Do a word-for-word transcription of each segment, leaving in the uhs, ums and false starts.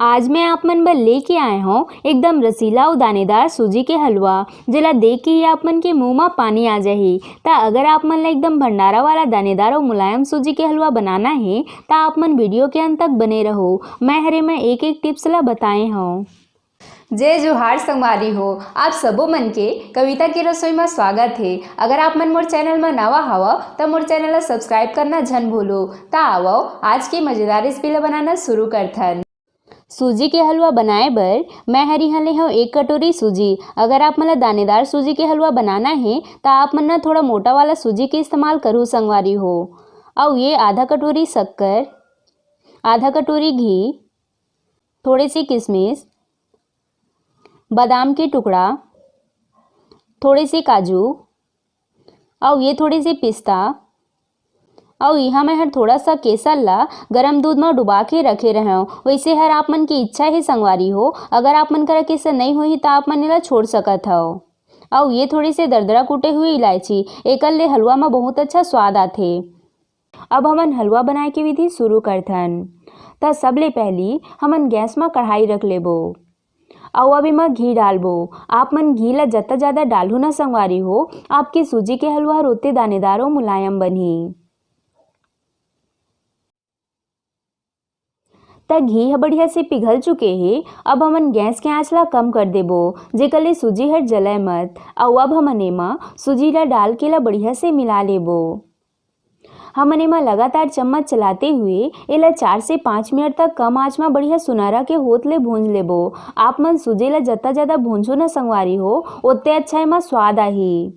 आज मैं आप मन बर लेके आए हौं एकदम रसीला अउ दानेदार सूजी के हलवा, जेला देख के ही आप मन के मुंह म पानी आ जाही। त अगर आप मन ला एकदम भंडारा वाला दानेदार अउ मुलायम सूजी के हलवा बनाना हे, त आप मन video के अंत तक बने रहो। मैं हर एमा एक-एक tips ला बताए हौं। जय जोहार संगवारी हो, आप सबो मन के कविता के रसोई म स्वागत हे। अगर आप मन मोर channel म नवा हवव, त मोर channel ला subscribe करना झन भूलो। त आवव, आज के मजेदार recipe ला बनाना शुरू करथन। सूजी के हलवा बनाए बर मैं हर इहाँ ले हव एक कटोरी सूजी। अगर आप मन ला दानेदार सूजी के हलवा बनाना हे, त आप मन न थोड़ा मोटा वाला सूजी के इस्तेमाल करहू संगवारी हो। अउ ये आधा कटोरी शक्कर, आधा कटोरी घी, थोड़े से किशमिश, बादाम के टुकड़ा, थोड़े से काजू, अउ ये थोड़े से पिस्ता, अउ इहाँ मैं हर थोड़ा सा केसर ला गरम दूध म डुबा के रखे रहेंव। वैसे हर आप मन की इच्छा हे संगवारी हो, अगर आप मन करा केसर नइ होही त आप मन एला छोड़ सकत हव। अउ ये थोड़े से दरदरा कूटे हुए इलायची, एकर ले हलवा म बहुत अच्छा स्वाद आथे। अब हमन हलवा बनाए के विधि शुरू करथन। त सबले पहली हमन गैस म कढ़ाई रख लेबो। अउ अब एमा घी डालबो। आप मन घी ला जत्ता ज्यादा डालहू ना संगवारी हो, आपके सूजी के हलवा हर ओत्ते दानेदार अउ मुलायम बनही। त घी ह बढ़िया से पिघल चुके हे। अब हमन गैस के आंच ला कम कर देबो, जेकर ले सूजी हर जलय मत। अउ अब हमन एमा सूजी ला डाल के ला बढ़िया से मिला लेबो। हमन एमा लगातार चम्मच चलाते हुए एला चार से पाँच मिनट तक कम आंच म बढ़िया सुनहरा के होत ले भूंज लेबो। आप मन सूजी ला जत्ता ज्यादा भूंजहू न संगवारी हो, ओत्ते अच्छा एमा स्वाद आही।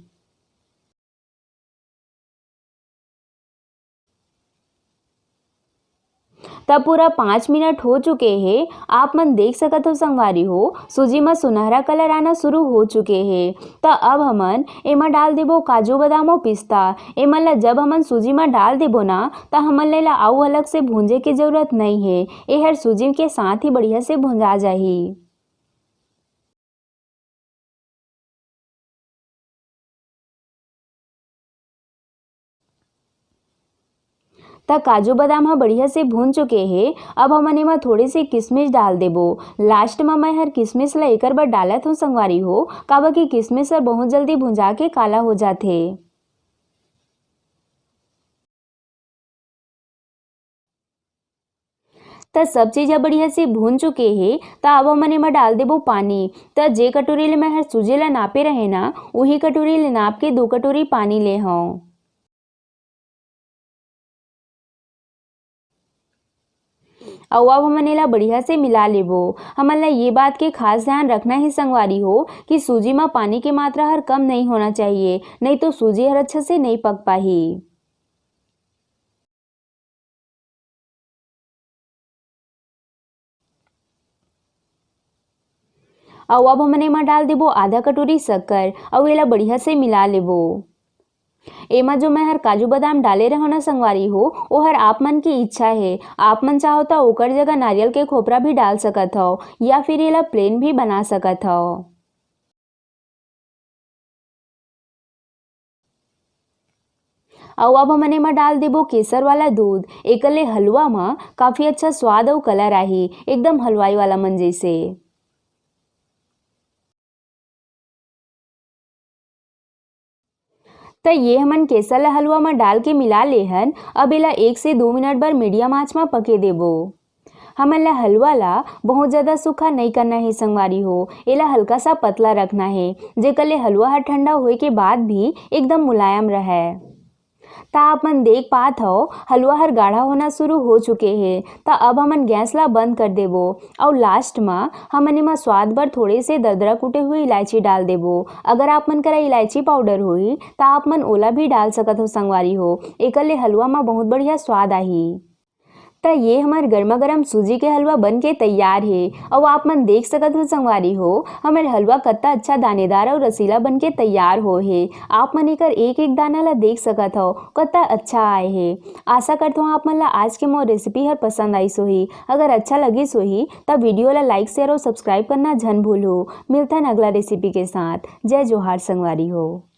त पूरा पाँच मिनट हो चुके हे। आप मन देख सकत हो संगवारी हो, सूजी म सुनहरा colour आना शुरू हो चुके हे। त अब हमन एमा डाल देबो काजू, बादाम अउ पिस्ता। एमन ला जब हमन सूजी म डाल देबो ना, त हमन ला एला अउ अलग से भूंजे के जरूरत नइ हे। एहर सूजी के साथ ही बढ़िया से भुंजा जाही। त काजू बादाम ह बढ़िया से भून चुके हे। अब हमन एमा थोड़े से किशमिश डाल देबो। Last म मैं हर किशमिश ल एकर बर डालत हूँ संगवारी हो, काबर कि किशमिश ह बहुत जल्दी भुंजा के काला हो जाथे। त सब चीज ह बढ़िया से भून चुके हे। त अब हमन एमा डाल देबो पानी। त जे कटोरी ले मैं हर सूजी ला नापे रहे ना, उही कटोरी ले नाप के दू कटोरी पानी ले हव। अउ अब हमन एला बढ़िया से मिला लेबो। हमन ला ये बात के खास ध्यान रखना हे संगवारी हो कि सूजी म पानी के मात्रा हर कम नइ होना चाहिए, नइ तो सूजी हर अच्छा से नइ पक पाही। अउ अब हमन एमा डाल देबो आधा कटोरी शक्कर, अउ एला बढ़िया से मिला लेबो। एमा जो मैं हर काजू बादाम डाले रहेंव ना संगवारी हो, ओहर आप मन के इच्छा हे। आप मन चाहो त ओकर जगह नारियल के खोपरा भी डाल सकत हव, या फिर एला plain भी बना सकत हव। अउ अब हमन एमा डाल देबो केसर वाला दूध। एकर ले हलवा म काफी अच्छा स्वाद अउ colour आही, एकदम हलवाई वाला मन जैसे। त ये हमन केसर ला हलवा म डाल के मिला ले हन। अब एला एक से दो मिनट बर medium आंच म पके देबो। हमन ला हलवा ला बहुत ज्यादा सूखा नइ करना हे संगवारी हो, एला हल्का सा पतला रखना हे, जेकर ले हलवा ह ठंडा होए के बाद भी एकदम मुलायम रहय। त आप मन देख पात हव, हलवा हर गाढ़ा होना शुरू हो चुके हे। त अब हमन गैस ला बंद कर देबो अउ last म हमन एमा स्वाद बर थोड़े से दरदरा कूटे हुए इलायची डाल देबो। अगर आप मन करा इलायची powder होही, त आप मन ओला भी डाल सकत हो संगवारी हो, एकर ले हलवा म बहुत बढ़िया स्वाद आही। त ये हमर गरमा गरम सूजी के हलवा बन के तैयार हे। अउ आप मन देख सकत हो संगवारी हो, हमर हलवा कत्ता अच्छा दानेदार अउ रसीला बन के तैयार हो हे। आप मन एकर एक एक दाना ला देख सकत हव, कत्ता अच्छा आए हे। आशा करत हव आप मन ला आज के मोर recipe हर पसंद आइस होही। अगर अच्छा लगिस होही, त video ला like, share अउ subscribe करना झन भूलहू। मिलथन अगला recipe के साथ। जय जोहार संगवारी हो।